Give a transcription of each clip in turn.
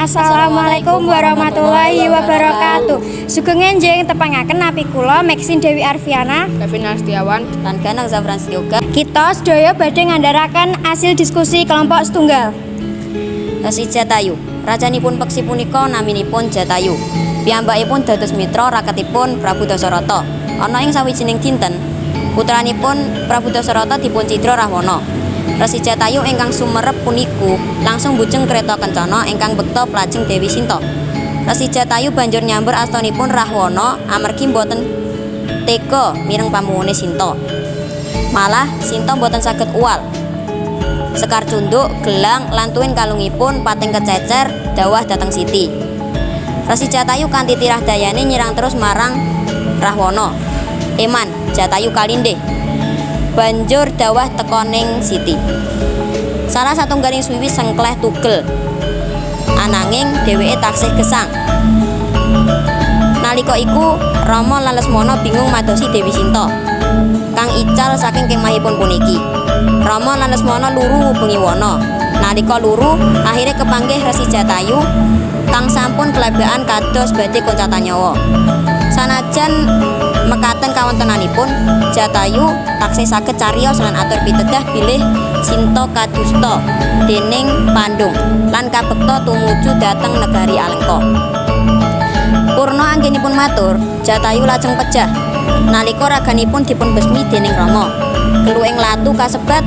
Assalamualaikum warahmatullahi wabarakatuh. Sugeng enjing, tepangaken napi kula Maxine Dewi Arfiana, Kevin Setiawan, lan Ganang Zafran Setioga. Kita sedaya badhe ngandharaken asil diskusi kelompok setunggal. Resi Jatayu. Rajanipun peksi punika naminipun Jatayu. Piyambakipun dados mitra raketipun Prabu Dasarata. Ana ing sawijining dinten, putranipun Prabu Dasarata dipun cidra Rahwana. Resi Jatayu ingkang sumerep puniku langsung bujeng kereta kencana ingkang bekta plajeng Dewi Sinta. Resi Jatayu banjur nyamber astanipun Rahwana amargi boten tega mireng pamuwune Sinta. Malah Sinta boten saged uwal. Sekar cunduk, gelang, lan tuwin kalungipun pating kececer dawah dhateng Siti. Resi Jatayu kanthi tirah dayane nyerang terus marang Rahwana. Eman, Jatayu kalindih. Banjur dawah teka ning Siti. Salah satunggaling swiwi sengkleh tugel. Ananging dheweke taksih gesang. Nalika iku Rama lan Lesmana bingung madosi Dewi Sinta kang ical saking kemahipun puniki. Rama lan Lesmana luru ngubengi wana. Nalika luru, akhire kepanggih Resi Jatayu kang sampun klebekan kados badhe koncatan nyawa. Sanajan mekaten kawontenanipun, Jatayu taksih saged cariyos lan atur pitedah bilih Sinta kadusta dening Pandung lan kabekta tumuju dhateng negari Alengka. Purna anggenipun matur, Jatayu lajeng pejah. Nalika raganipun dipun besmi dening Rama. Keluing latu kasebat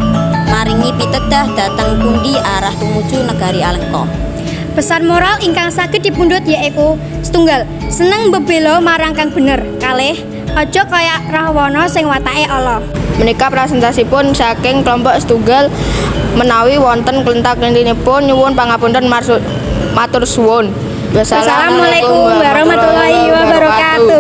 maringi pitedah dhateng pundi arah tumuju negari Alengka. Pesan moral ingkang saged dipundhut yaiku setunggal, seneng bebela marang kang bener. Kalih, aja kaya Rahwana sing watake ala. Menika presentasipun saking kelompok setunggal, menawi wonten klentak-klentinipun nyuwun pangapunten, matur suwun. Wassalamualaikum warahmatullahi wabarakatuh.